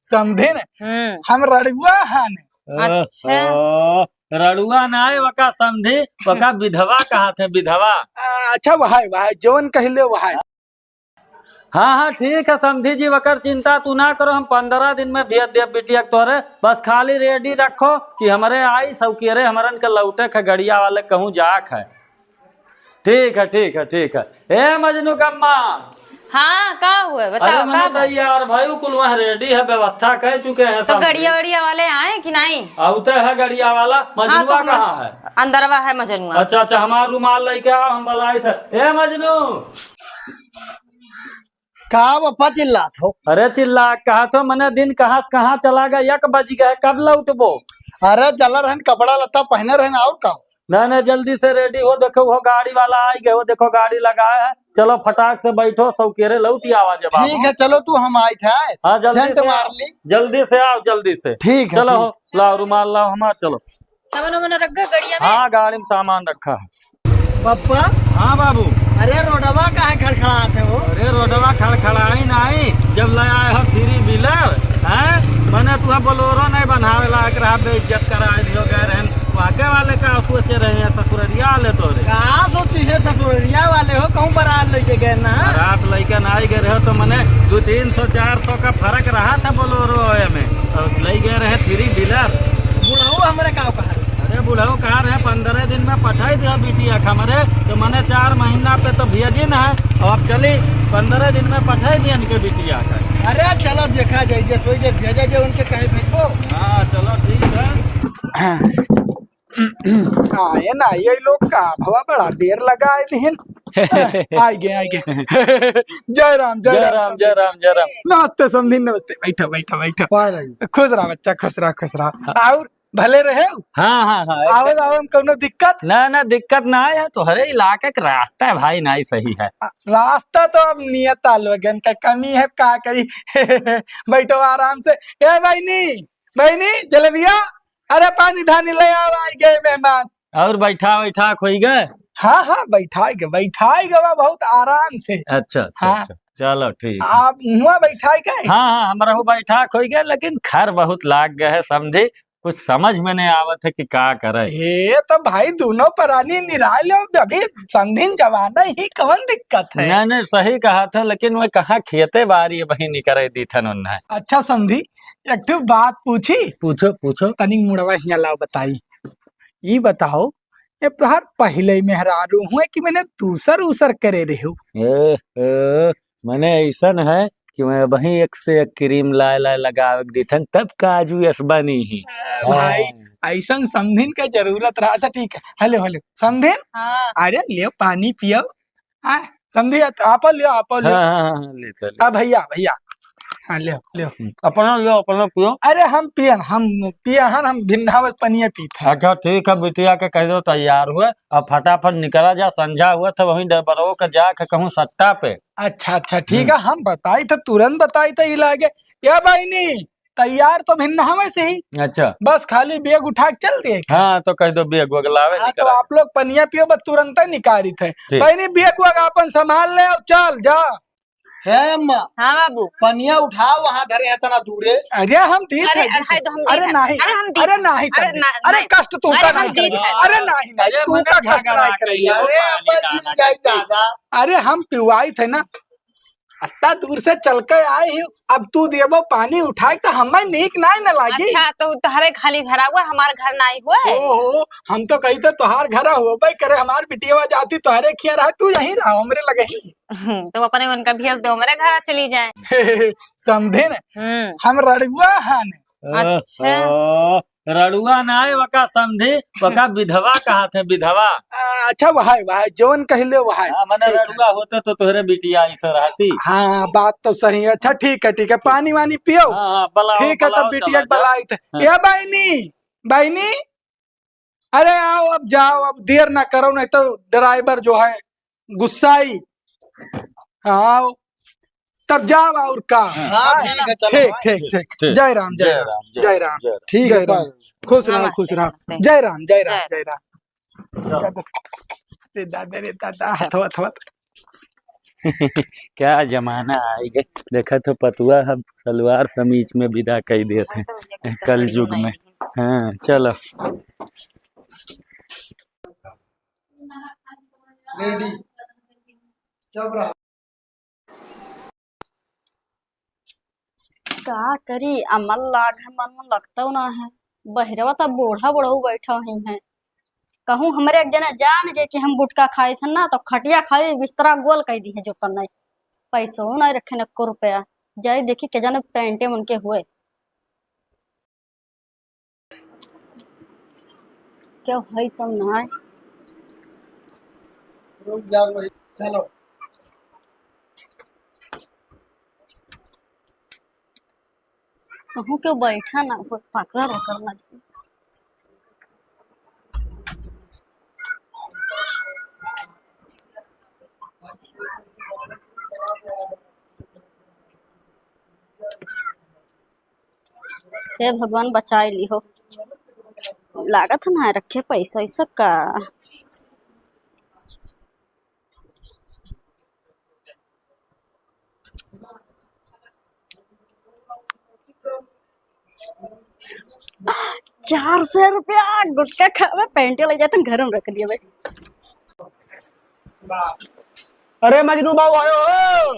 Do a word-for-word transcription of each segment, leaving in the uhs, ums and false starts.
समधिन, हम्म। हम रड़ुआ हन। अच्छा। ओहो, रड़ुआ ना है, वका समधी, वका विधवा कहत है, विधवा। आ, अच्छा, वह है, वह है, जौन कहले वह है। हाँ, हाँ, ठीक है समधी जी, वकर चिंता तू ना करो, हम पन्द्रह दिन में भेज देब बिटिया के तोहरे। बस खाली ready रखो कि हमरे आई सौकेरे, हमरन के लौटे के गड़िया वाले कहूँ जाक है। ठीक है, ठीक है, ठीक है। ए मजनू कम्मा। हाँ, का हुआ? बताओ, अरे मने का तो बात? यार भाई, कुल वहाँ ready है, व्यवस्था कर चुके हैं तो समधी। गड़िया वड़िया वाले आए कि नहीं? आउते है गड़िया वाला। हाँ, तो मजनुआ हम कहाँ है? अंदरवा है मजनुआ। अच्छा, अच्छा, हमार रुमाल लेके आओ, हम बुलाइत है। ए मजनू। का बप्पा चिल्लात हो? अरे चिल्ला, कहा तो मने दिन कहाँ से कहाँ चला गया, एक बज गया, कब लौटबो? अरे चल रहन, कपड़ा लत्ता पहने रहन, और का? ना, ना, जल्दी से ready हो, देखो वो गाड़ी वाला आ गए, वो देखो गाड़ी लगाए है, चलो फटाक से बैठो, सौकेरे लौट आवा जब ठीक है, चलो तू हम आइत है, हाँ, जल्दी सेंट से मार आओ, ली। जल्दी से आओ, जल्दी से। ठीक है, चलो ठीक। हो, लाओ रुमाल, लाओ हमार, चलो। सामान वामान रख गए गड़िया में? हाँ, गाड़ी में सामान रखा है। पप्पा। हाँ बाबू। अरे रोडवा काहे खड़खड़ात है हो? अरे रोडवा खड़खड़ाई नाई, जब ले आए हो three wheeler, हैं? मने तुहा Bolero नहीं बनावे लायक रहा, बेइज्जत कराए दियो गए रहन। वाके वाले का सोचे रहे हैं ससुररिया वाले तोरे? का सोची है ससुररिया वाले हो, कहूँ बारात लेके गए ना? बारात लेके ना आई गए रहे हो तो मने दो तीन सौ चार सौ का फर्क रहा था Bolero में, और ले गए रहे three wheeler। बुढ़ऊ हमरे का कहा? अरे बुढ़ऊ कहा रहे, "पन्द्रह दिन में पठाई दिया बिटिया के हमरे।" तो मने चार महीना पे तो भेजी ना है, और अब चली पन्द्रह दिन में पठाई दिया इनके बिटिया का। अरे चलो देखा जाए, जैसे जे भेजे जे उनके कहे भेजबो। हाँ, चलो ठीक है। हाँ। हाँ, ये ना, ये लोग का भवा बड़ा देर लगा आए दिन। आइ गए, आइ गए। जय राम, जय जय राम, राम, जय राम, जय राम। नमस्ते समधी, नमस्ते। बैठो, बैठो, बैठो। पाए लगी। खुश रहा बच्चा, खुश रहा, खुश रहा। हाँ। और भले रहे हो? हाँ, हाँ, हाँ, आवे एकदम। आवे में कौनो दिक्कत? ना, ना, दिक्कत ना है, तोहरे इलाके के रास्ता है भाई, नहीं सही है। रास्ता तो अब नियत लोगन का कमी है, का करी। बैठो आराम से। ए बहिनी, बहिनी, जलेबिया, अरे पानी धानी ले आओ, आइ गए मेहमान। और बैठा, बैठा खोई गए? हाँ, हाँ, बैठाई गए, बैठाई गए बहुत आराम से। अच्छा, अच्छा, हाँ। अच्छा, चलो ठीक है। आप हुआ बैठाई गए? हाँ, हाँ, हमरा हूँ बैठा खोई गए, लेकिन खर बहुत लाग गए है समधी, कुछ समझ में नहीं आवत है कि का करे। ये तो भाई दोनों परानी निराले हो, अभी समधिन जवाना ही, कौन दिक्कत है? नहीं, नहीं, सही कहा था, लेकिन मैं कहाँ खेते बारी वही निकरे दी थन उन्हें। अच्छा समधी, एक ठो बात पूछी? पूछो, पूछो। तनिक मुड़वा हियाँ लाओ बताई। ई बताओ, ये तोहार पहिले मेहरारू हुए कि मने दूसर उसर करे रहो? ए, ए, मने ऐसन है कि मैं वही एक से एक क्रीम लाए लाए लगावे के दीथन, तब काजू यस बनी ही। ए, भाई, हाँ। ऐसन समधिन के जरूरत रहा। अच्छा ठीक है, हेलो, हेलो, समधिन? हाँ। अरे ले पानी पियो। हाँ, समधी, आप लियो, आप लियो। हाँ, हाँ, हाँ, हाँ, ले चल। हाँ, भैया, भैया। हाँ, लियो, लियो। हम्म, अपना लियो, अपना पियो। अरे, हम पियन, हम पियहन, हम भिन्नावत पनिया पीत है। अच्छा, ठीक है, बिटिया के कह दो तैयार हुए, अब फटाफट निकला जा, संझा हुआ था, वहीं डबरो के जाके कहूँ सट्टा पे। अच्छा, अच्छा, ठीक हम्म। है, हम बताई थे, तुरंत बताई थे, ई लागे। या बहिनी, तैयार तो भिन्न हमें से ही। अच्छा। बस खाली बैग उठा के चल दिए क्या? हाँ, तो कह दो बैग वैग लावे हाँ, तो निकला। आप लोग पनिया पियो, बस तुरंत ही निकाली थे। ठीक। बहिनी, बैग वैग अपन संभाल ले और चल जा। हे अम्मा। हाँ बाबू। पनिया उठाओ, वहाँ धरे हैं इतना दूरे। अरे हम दी अरे, थे, अरे, दी थे। हाय, तो हम दी अरे थे। नहीं, अरे हम दी अरे थे। नहीं, अरे समधी। ना, अरे नहीं। कष्ट तू अरे का हम नहीं दी करेगी। थे। अरे नहीं, नहीं, अरे तू मने का कष्ट झगड़ा नहीं करेगी। करिए, वो अरे पानी अब्बा जी डाला जाई करके। दादा। अरे हम पिवाई थे ना, अत्ता दूर से चल के आए ही, अब तू देबो पानी उठाए तो हमें नीक नाई न लागी। अच्छा, तो तोहरे खाली घर हुआ, हमार घर नाई हुआ? ओहो, हम तो कही तो तोहार घर होबे करे, हमार बिटिया जाती तोहरे खिया रहा, तू यहीं रहा हमरे लगे ही। हम्म, तो अपने उनका भेज दो, हमरे घर चली जाए। समधिन, हम्म। हम रड़ुआ हन। अच्छा। ओहो, रड़ुआ ना है, वका समधी, वका विधवा कहत है, विधवा। आ, अच्छा, वह है, वह है, जौन कहले वह है। हाँ, मने ठीक है। रड़ुआ होते तो तोहरे बिटिया ऐसे रहती। हाँ, बात तो सही है। अच्छा, ठीक है, ठीक है, पानी वानी पियो। हाँ, हाँ, बुलाओ, ठीक है, बुलाओ, तब बिटिया चला जाओ। बुलाई थे। हाँ। ए बहिनी, बहिनी, अरे आओ, अब जाओ, अब देर ना करो, नहीं तो ड्राइवर जो है गुस्साई। आओ, तब जाओ और का। हाँ, हाँ, ठीक है, चलो, ठीक, हाँ। ठीक, ठीक। ठीक। जय राम, जय जय राम, राम, जय जय राम, राम। जय राम। ठीक है, जय राम। खुश रहो, खुश रहो। नमस्ते। जय राम, जय राम, जय जय राम। राम। अरे दादा रे दादा, हथवा, हथवा। क्या जमाना आइ गए, देखत हो पतुआ अब सलवार समीज में विदा कइ देत हैं कलयुग में। हाँ, चलो। रेडी, जब रहा। का करी, अमल लाग है, मन लगतौ ना है। बहिरवा त बूढ़ा बुढ़ऊ बैठा ही है। कहूँ हमरे एक जने जान गए कि हम गुटखा खाइत हन ना, तो खटिया खाली बिस्तरा गोल कइ दिहे, जुटल नहीं। पैसो नहीं रखे न एको रुपया। जाई देखी के जाने पैंटे उनके हुए। केहू है तो ना। रुक जा भाई, चलो। कहूँ केहू बैठा ना, कोई पकड़ ओकर ना। हे भगवान, बचाइ लिहो। लागत है ना रखे पैसा वैसा का। चार सौ रुपया गुटखा खावे, पैंटे ले जाते घर में रख दिए भाई। अरे मजनू बाबू आयो हो।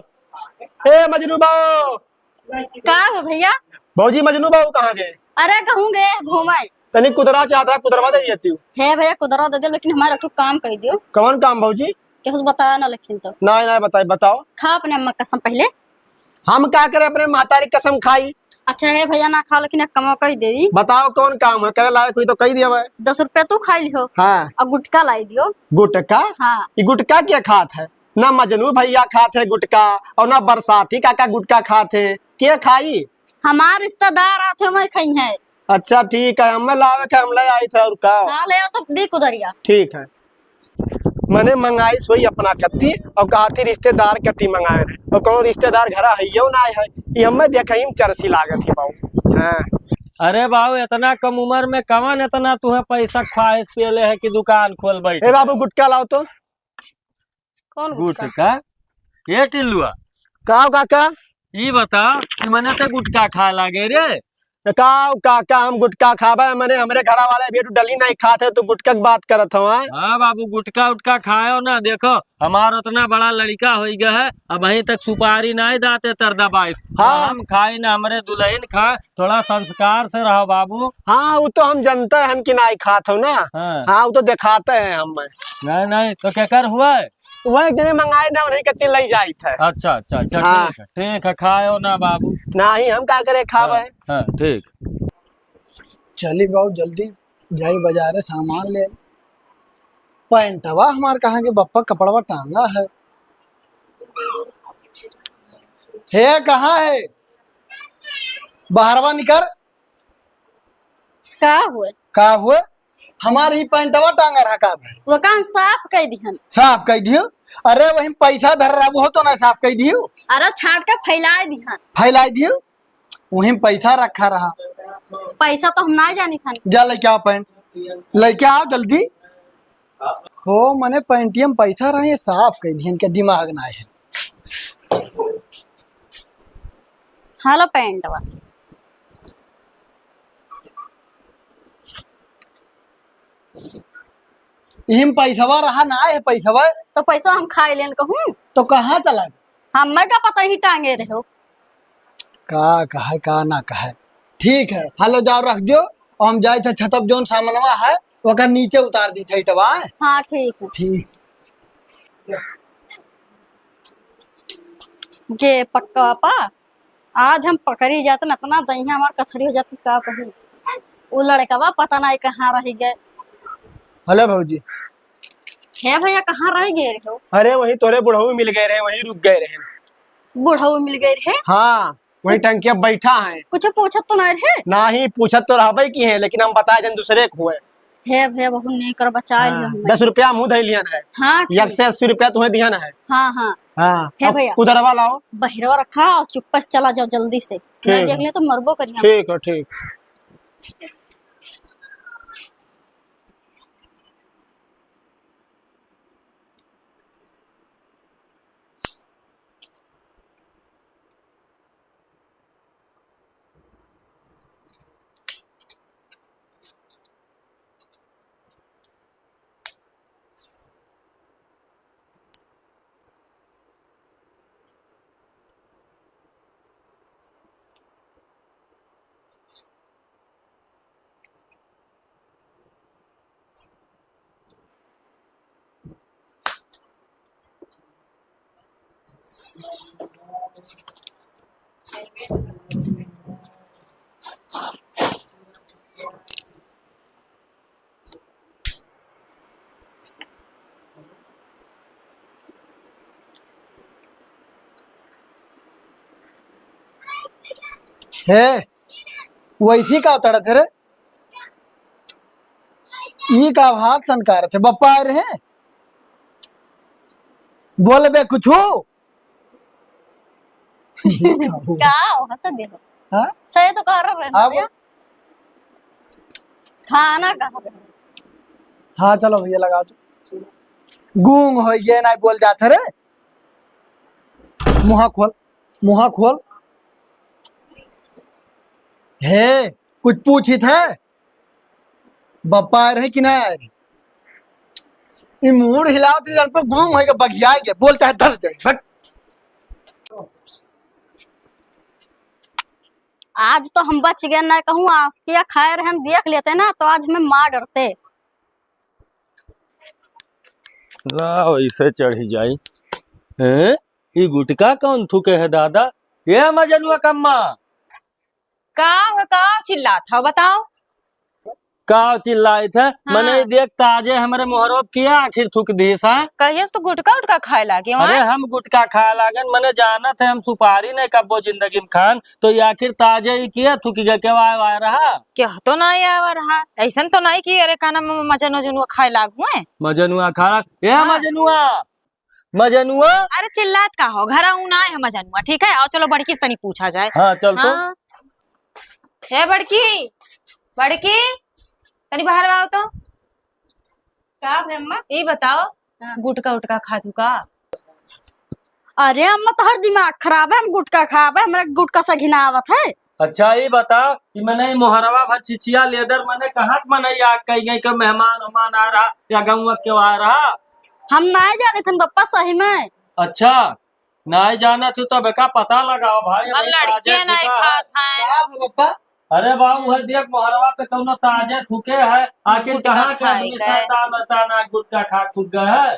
ए मजनू बाबू। का हो भैया? भौजी, मजनू बाबू कहाँ गए? अरे कहूँ गए घूमे। तनी कुदरा चाहत है, कुदरवा दे देती हूँ। हे भैया, कुदरवा दे दे, लेकिन हमारा एक ठो काम कइ दियो। कौन काम भौजी? केहू से बताया ना लेकिन तो। नहीं, नहीं बताई, बताओ। खा अपने अम्मा कसम पहले। हम का करे अपने महतारी कसम खाई? अच्छा हे भैया, ना खाओ लेकिन एक कमवा कइ देवी। बताओ कौन काम है, करे लायक हुई तो कइ दिया भाई। दस रुपया तू खाइ लिहो। हाँ। और गुटखा लाइ दियो। गुटखा? हाँ। ये गुटखा के खात है? ना मजनू भैया खात है गुटखा और ना बरसाती काका गुटखा खात है, के खाई? हमार रिश्तेदार आत है, वही खाई है। अच्छा ठीक है, हमें लावे के हम ले आई थे और का? हाँ, ले आओ तो दी कुदरिया। ठीक है, मने मंगाई सोई अपना कत्ती और कहा थी रिश्तेदार कत्ती मंगाए रहे और कौनो रिश्तेदार घरा हइयो ना है, ये हमें देखा ही चरसी लागत ही बाबू। हाँ। अरे बाबू, इतना कम उम्र में कवन इतना तुहे पैसा ख्वाहिश पेले है कि दुकान खोल बैठे? ए बाबू, गुटखा लाओ तो। कौन गुटखा? गुटखा? ए टिल्लुआ। का हो काका? ई बता कि मने ते गुटखा खाए लागे रे। का हो काका, हम गुटखा खाबे? मने हमरे घरा वाले अभी डली नहीं खात है, तू गुटखा की बात करत हो, हाँ? हाँ बाबू, गुटखा उटखा खायो ना। देखो, हमार उतना बड़ा लड़का होइ गया है, अबहीं तक सुपारी नहीं दाते तर दबाइस। हाँ। हम खाई ना, हमरे दुल्हन खाए, थोड़ा संस्कार से रहो बाबू। हाँ, वो तो हम जनते हैं कि नाई खात हो ना। हाँ। हाँ, वो तो दिखाते हैं हम। नहीं, नहीं, तो केकर हुआ है? वह एक जने मंगाए ना, उन्हीं कत्ती लई जाइत है। अच्छा, अच्छा, अच्छा, हाँ। ठीक है, ठीक है, खायो ना बाबू। नहीं, हम का करे खावे? हाँ, हाँ, ठीक। चली बाबू, जल्दी जाई बाजारे सामान ले आई। पैंटवा हमार कहाँ के बप्पा कपड़वा टांगा है? हे, कहाँ है? बाहरवा निकर। का हुए? का हुए? हमार ही पैंटवा टांगा रहा का भाई? वो काम साफ कइ दिहन। साफ कइ दियो? अरे वही पैसा धर रहा, वो तो ना साफ कइ दियो। अरे छाट के फैलाए दिहन। फैलाए दियो? वहीं पैसा रखा रहा। पैसा तो हम ना जानी थन। जा लेके आओ पैंट, लेके आओ जल्दी। हो, मने पैंटिया में पैसा रहे, साफ कइ दिहन, के दिमाग ना है। हाला पैंटवा। इहिम पैसवा रहा ना है पैसवा। तो पैसा हम खाए लेन कहूँ। तो कहाँ चला? हमें का पता ही टांगे रहो। का कहे, का ना कहे। ठीक है, हेलो, जाओ रख दियो, और हम जाए थे छतप जोन सामनवा है, ओकर नीचे उतार दी थे इटवा। हाँ, ठीक है। ठीक। गे पक्का पा, आज हम पकड़ी जात न, इतना दहिया हमार कथरी हो जात, का कही। वो लड़कवा पता नहीं कहाँ रह गए। हेलो भौजी। हे भैया, कहाँ रह गए रहे हो? अरे वहीं तोरे बुढ़ऊ मिल गए रहे, वहीं रुक गए रहे। बुढ़ऊ मिल गए रहे? हाँ, वहीं टंकिया बैठा है। कुछ पूछत तो नहीं रहे? नहीं, पूछत तो रहबे की है, लेकिन हम बताए जन दूसरे को है। हे भैया, बहुत नेक कर बचा लियो हाँ, हमें। दस रुपया मुँह धइ लियन है। हाँ, ठीक। एक सौ अस्सी रुपया तुम्हें दियन है। हाँ, हाँ। हाँ, हे अब भैया, कुदरवा लाओ। बहिरवा रखा और चुप्पा से चला जाओ जल्दी से। ठीक नहीं देख है। ले तो मरबो करिया। ठीक है, ठीक। हे, वैसी का उतरत है रे? ई का भात सनकारत है? बप्पा आए रहे, बोलबे कुछू? का हो, हंस दे हो। हाँ? सही तो कह रहे हैं आप भैया। खाना कहाँ पे? हाँ, चलो भैया, लगाओ तो। गूंग हो गए, ना बोल जाते रे। मुँह खोल, मुँह खोल। हे, कुछ पूछी थे? बप्पा आए रहे कि ना आए रहे? ई मूड़ हिलाओ तो जान पर गूंग होइके बघियाए के बोलता है, धर दे, भट। आज तो हम बच गए, ना कहूँ आसकिया खाए रहे, हम देख लेते ना तो आज हमें मार डरते। लाओ, इसे चढ़ी जाई। हैं? ई गुटका कौन थूके है दादा? ए मजनुआ कम्मा। का हो, का चिल्लात हो, बताओ? का चिल्लाइत है? हाँ। मने देख ताजे हमरे मोहरवा पे किया आखिर थूक दिस है। कहिए से तो गुटका उटका खाए लागे, अरे वाह। हम गुटका खाए लागन, मने जानत है हम सुपारी नहीं कब्बो जिंदगी में खान, तो ये आखिर ताजे ही किया थूक गए, के वाय वाय रहा? क्या तो नहीं आवा रहा, ऐसन तो नहीं कि अरे का नाम मजनुआ जनुआ खाए लाग हुए। मजनुआ खा, ए हाँ। मजनुआ, मजनुआ। अरे चिल्लात का हो, घरा ऊ ना है मजनुआ, ठीक है? और चलो बड़की से तनी पूछा जाए। हाँ, चल तो। हाँ। ए बड़की, बड़की, तनी बाहर आओ तो। का भे अम्मा? ई बताओ, हाँ। गुटका उटका खाथू का? अरे अम्मा, तोहर दिमाग खराब है, हम गुटका खाबे, हमरा गुटका से घिनावत है। अच्छा, ई बताओ कि मने ई मोहरवा भर छिछिया लेदर मने कहाँ के मने आग कई गई, के मेहमान उहमान आ रहा या गौवा के आ रहा? हम नाय जाने थन बप्पा, सही में। अच्छा, नाय जाने थे तब का पता लगाओ भाई, और भाई लड़के ताजे नहीं थुका है। खात हैं। का हो बप्पा? अरे बाबू, है देख मोहरवा पे कौनो ताजे थुके है, आखिर गुटका कहाँ के खाए आदमी का। शैतान वैतान आज गुटका खा थुक गए है?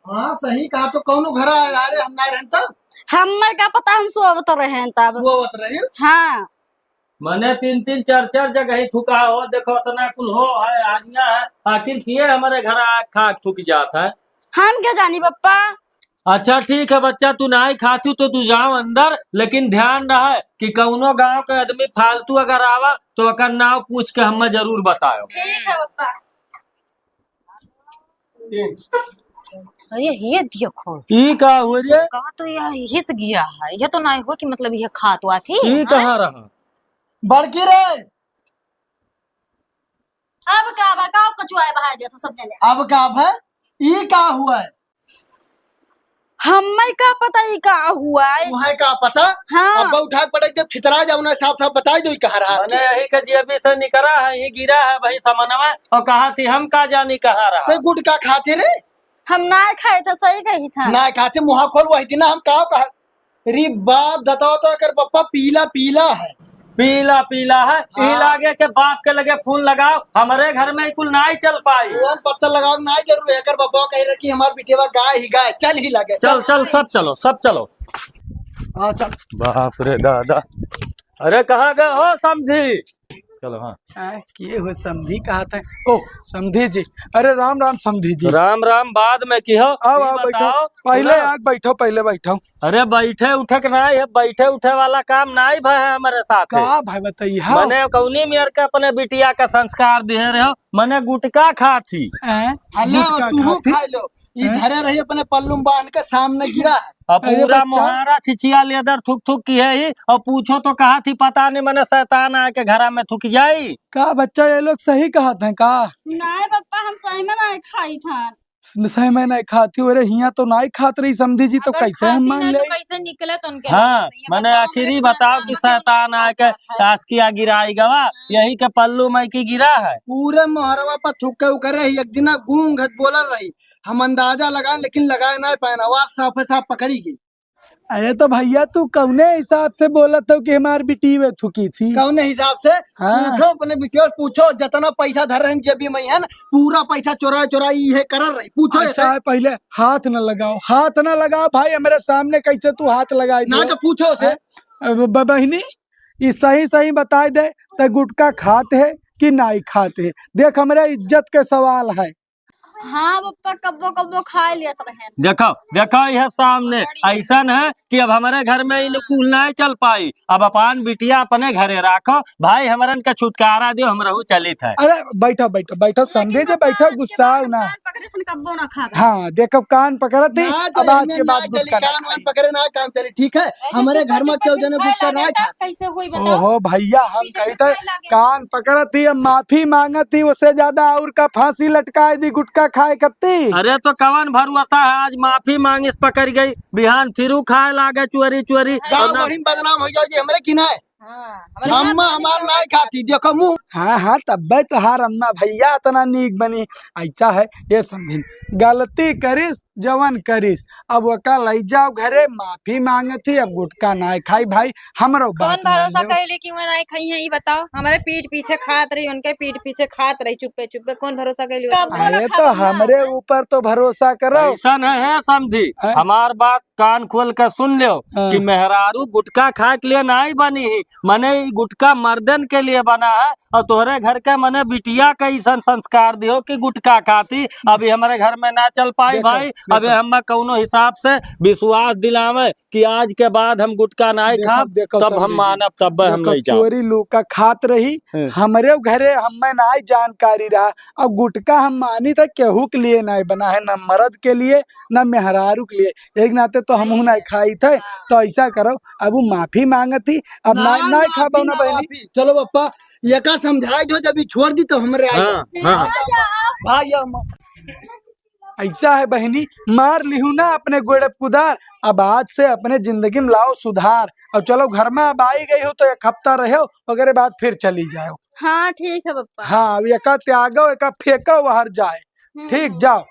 हाँ, सही कहा, तो कौनो घर आए रहा रे, हम ना रहन तब। हमें का पता, हम सोवत रहे हैं तब। सोवत रहे? हाँ। मने तीन तीन चार चार जगह ही थुका हो, देखो इतना कुल हो है, आदमिया है, आखिर किए हमारे घर आ खा थुक जात है? हम क्या जानी बप्पा। अच्छा ठीक है बच्चा, तू नाई खातू तो तू जाओ अंदर, लेकिन ध्यान रहे कि कौनो गांव के आदमी फालतू अगर आवा तो ओकर नाव पूछ के हमें जरूर बताओ। ठीक है बप्पा। अरे ये देखो। ई का हुआ रे? का तो यह हिस गया है, ये तो नहीं हो कि मतलब ये खात हुआ थी। ई हाँ? कहाँ रहा? बड़की रे। अब का बा, का कचुआए बहाय दिया तू सब जने? अब का भा? ई का हुआ है? हमें का पता ई का हुआ है? तुम्हें का पता? हाँ। अब उठा के पटक दे, फितरा जाओ ना, साफ साफ बताई दो, ई कहाँ रहा मने के? यही के जेबी से निकरा है, ये गिरा है भाई सामानवा, और कहा थी हम का जानी कहाँ रहा। तो गुटका खाते रे? हम ना खाए थे, सही कही था। ना खाते, मुँह खोल, वही दिन हम का कहा। रे बाप, बताओ तो एकर बप्पा पीला पीला है। पीला पीला है, ई हाँ। लागे के बाप के लगे फोन लगाओ, हमरे घर में ई कुल नाई चल पाई। फोन पत्ता लगाओ, नाई जरूर है, एकर बप्पा कह रहे कि हमार बिटेवा गाय ही गाय, चल ही लगे, चल, चल। चल, सब चलो, सब चलो। हाँ, चल। बाप रे दादा, अरे कहाँ गए हो समधी? चलो, हाँ। आय, के हो समधी कहा था? ओ, समधी जी, अरे राम राम समधी जी। राम राम बाद में की हो? आओ, ई आओ, बैठो। बताओ, पहले सुनो। आके बैठो, पहले बैठो। अरे बैठे उठे के नाई है, बैठे उठे वाला काम नाई भय है हमारे साथ। का भाई बताइए, हाँ। मने कौनी मेर के अपने बिटिया का संस्कार दिए रहे हो, मने गुटका खात ही। हैं? हेलो, गुटका तू खात ही? खा लो। ई हैं? धरे रही अपने पल्लू में बांध के, सामने गिरा है। अब अरे पूरा बच्चा। मोहारा छिछिया लेदर थुक थुक की है ही, और पूछो तो कहा थी पता नहीं मने शैतान आके घरा में थुक जाई। का बच्चा ये लोग सही कहत हैं का? नाय पप्पा, हम सही में नाय खाई था। सही में नाय खाती हो रे, हियां तो नाय खात रही समधी जी, तो अगर कैसे हम खाती मान ना तो ले? कैसे निकले तो उनके हाँ, लगे से? ये मने बताओ, आखिरी हमारे बताओ कि शैतान आके खात है। आसकिया गिराई गवा, हाँ। यही के पल्लू में की गिरा है। पूरे मोहरवा पर थुक्के उकरे ही, एक दिना गूंग घट बोलल रही, हम अंदाजा लगाए, लेकिन लगाए नाय पाए ना, आवाज साफे साफ पकड़ी गई। अरे तो भैया, तू कौने हिसाब से बोलत हो कि हमार बिटिया थुकी थी? कौने हिसाब से? हाँ। पूछो अपने बिटिया से, पूछो, जितना पैसा धर रहे हैं जेबी में है ना, पूरा पैसा चोरा चोरा ये करल रही। पूछो अच्छा, ऐसे। पहले हाथ न लगाओ, हाथ न लगाओ भाई, हमारे सामने कैसे तू हाथ लगाई ना दे? तो पूछो उसे। हाँ? अब ब-, बहिनी, ये सही सही बताई दे, तो गुटखा खात है कि नाई खात है? देख, हमारे इज्जत के सवाल है। हाँ पप्पा, कब्बो कब्बो खाए लेत रहे। देखो, देखो, यह सामने ऐसन है कि अब हमरे घर में ई कुल नाहीं चल पाई। अब अपन बिटिया अपने घरे राखो, भाई हमरन का छुटकारा दियो, हमरहू चलित है। अरे बैठो, बैठो, बैठो, समधी जी, बैठो, गुस्साओ ना। कान पकड़े सन कब्बो ना खावे। हाँ, देखो, कान पकड़त ही, ना अब आज चली, के बाद ना चली, गुटखा ना कान वान खाई। पकड़े ना काम चली, ठीक है? ऐसे हमरे चुप्पे घर में चुप्पे केहू जने खाए गुटखा लागे ना तब खाई। कैसे हुई बताओ? ओहो भैया, हम कहित है, कान पकड़त ही, अब माफी मांगत ही, उससे ज्यादा और का फांसी लटकाए दी गुटखा खाए कत्ती। अरे तो कवन भरोसा है, आज माफी मांगिस पकड़ गई, बिहान फिरू खाए लागे चोरी चोरी। गाँव भरी में बदनाम हो जाओ जी हमरे की ना। हाँ, हमरे अम्मा हमार नाय खाती, देखो मुँह। हाँ, हाँ, तब्बे तोहार अम्मा भैया इतना नीक बनी। ऐसा है, ये समझिन, गलती करिस, जवन करिस, अब ओका लई जाओ घरे, माफी मांगत ही, अब गुटखा नाय खाई भाई, हमरो कौन बात मान भरोसा लेओ। कैली कि वो नाय खाई है, ई बताओ। हमरे पीठ पीछे खात रही, उनके पीठ पीछे खात रही, चुप्पे चुप्पे, कौन भरोसा कैली, बताओ? अरे तो हमरे ऊपर तो भरोसा करो। ऐसा नहीं है समधी, हैं? हमार बात कान खोल के सुन लेओ हाँ। कि मेहरारू गुटखा खाए के लिए नाहीं बनी ही, मने ई गुटखा मर्दन के लिए बना है। और तोहरे घर के मने बिटिया के ऐसन संस्कार दियो कि गुटखा खाती, अभी हमरे घर में ना चल पाई देखो, भाई। देखो। अभी हम कौनो हिसाब से विश्वास दिलावे कि आज के बाद हम गुटखा नाहीं देखो, खाब, देखो तब हम समधी जी, मानब, तब हम देखो, नहीं जाब। चोरी लुका खात रही, हम्म। हमरे घरे हमें नाहीं जानकारी रहा, अब गुटखा हम मानी था केहू के लिए नाहीं बना है, ना मर्द के लिए, ना मेहरारू के लिए। एक नाते तो हमहू नाहीं खाई थे, तो ऐसा करो, अब वो माफी मांगत ही, अब ना, ना, ना माफी खाबो ना ना बहनी। माफी। चलो पप्पा, एका समझाई दो, जब ई छोड़ दी तो हमरे आई। हाँ, हाँ। भाई हम ऐसा है बहनी, मार लिहू ना अपने गोड़े कुदार, अब आज से अपने जिंदगी में लाओ सुधार। अब चलो घर में अब आई गई हो तो एक हफ्ता रहो, ओकरे बाद फिर चली जाओ। हाँ ठीक है पप्पा। हाँ, अब एका त्यागो, एका फेंको, वहर जाए। हम्म। ठीक, जाओ।